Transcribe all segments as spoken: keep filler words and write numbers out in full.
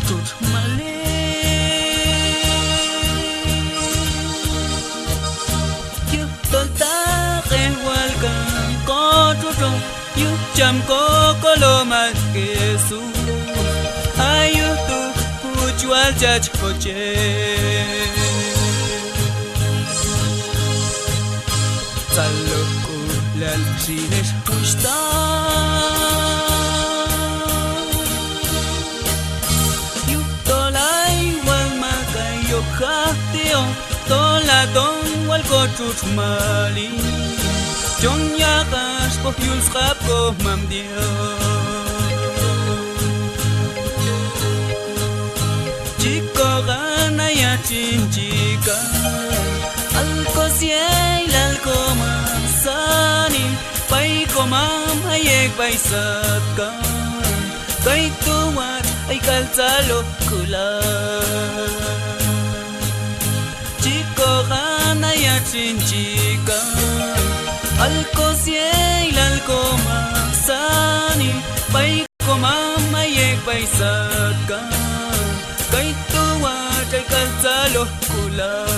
txutx Mali. Yujtol ta q'ejwal kan ko txutx on, yuj cham ko Kolomal Jesús, a yuj tu' puch wal chach jochej. Tzalojk'ulal xin ex wuxhtaq, yujtol ay wal mak ay ok jajti'on, tol haton wal ko txutx Mali, chon yaq'ax b'oj yul sq'ab' ko Mam Dios. Chi koq'an ayach xin chi kay, alko sya'ilal komasanil, b'ay komam ay ek' b'ay satkan, kaytu' watx' ay k'al tzalojk'ulal. Chi koq'an ayach xin chi kay, alko sya'ilal komasanil, b'ay komam ay ek' b'ay satkan, kaytu' watx' ay k'al tzalojk'ulal.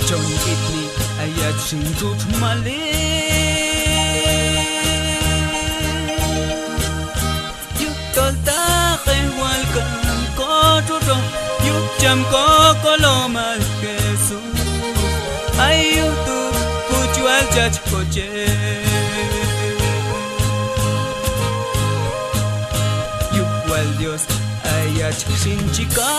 Chon k'itni ayach xin txutx Mali, yujtol ta q'ejwal kan ko txutx on, yuj cham ko Kolomal Jesús, a yuj tu' puch wal chach jochej. Yuj wal Dios ayach xin chi kay,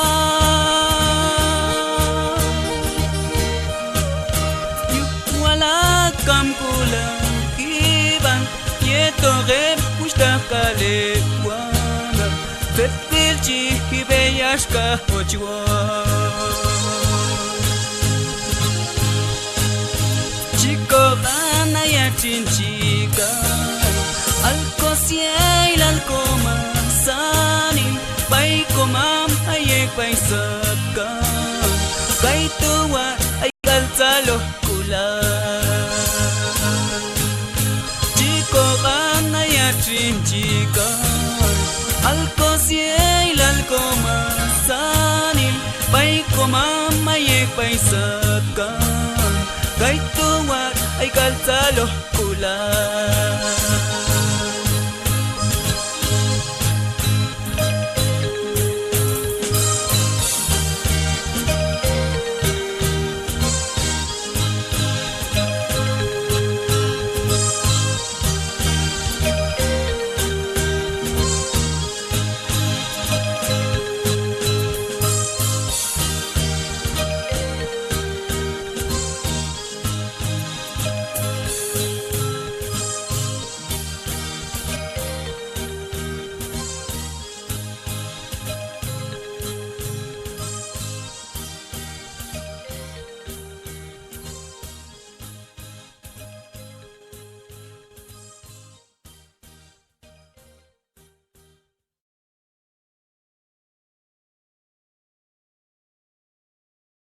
yuj wal ha kamk'ulal jib'an yetoq heb' wuxhtaq k'al heb' wanab', tzet wil chi jib'ej axka jochwan. Chi koq'an ayach xin chi kay, alko sya'ilal komasanil, b'ay komam ay ek' b'ay satkan, kaytu' watx' ay k'al tzalojk'ulal. Chi koq'an ayach xin chi kay, alko sya'ilal komasanil, b'ay komam ay ek' b'ay satkan, kaytu' watx' ay k'al tzalojk'ulal.